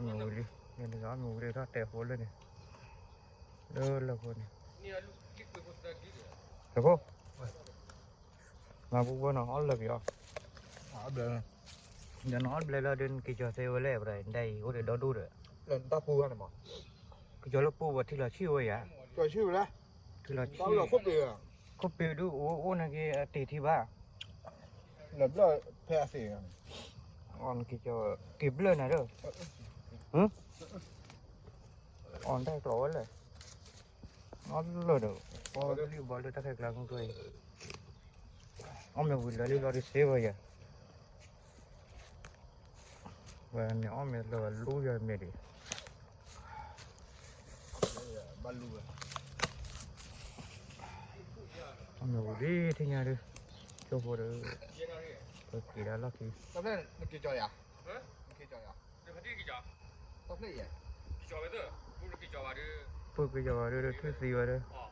မ့ၢ်ဝံၤလံ, မ့ၢ်ဝံၤလံထီၣ်တဲာ်ဖိလၢန့ၣ်, လၢလၢၢ်ဖိန့ၣ်, လၢၢ်ဖိ, မၤပူဖိနီၤ အီၣ်လၢၢ်က့ၤအီၤ, ဒီးနအီၣ်ဘျဲလီၤဒီး နက့ၤကၠီၤသ့ဝဲလဲၣ် ပဒၣ်အံၤ ဒ်အံၤ အိၣ်ဒီးဒီဒူၣ်ဒီး, က့ၤကၠီၤလၢပူၤဝဲထံလီၤဆံၣ်ဝဲယၤ, ထံလီၤဆံၣ်, ခိၣ်ပ့ၤဒုးအိၣ်အိၣ်နက့ၤအတ့ၢ်ထံဘၣ်, လၢဘျၢၣ်ဖဲအသ့ၣ်, အီၣ်နက့ၤကၠီၤ က့ၤဘျၢၣ်နၤဒီး, အီၣ်နတၢ်ကျိးဝဲလဲၣ်, အီၣ်လၢၢ်ဒီး, ပီလံၢ်ဘီလၢတၢ်ခဲကျါမုၢ်ကျိၤအံၤ, အီၣ်မ့ၢ်ဝံၤလၢာ်လံလီၤဒုးစ့ဝဲယၤ, ဝဲန့ၣ်အီၣ်မ့ၢ်လၢာ်ဝဲလူယၤမ့ၢ်ဒံး, အီၣ်မ့ၢ်ဝံၤလံထံၣ်ညါဒုး, ကၠိဖိဒီး, ပက့ၤဒၣ်လီၢ်ခံ, နက့ၤကၠီၤယၤ, တဖျၢၣ်အံၤ, ပက့ၤကၠီၤဝဲဒီး ထူၣ်သံဝဲဒီး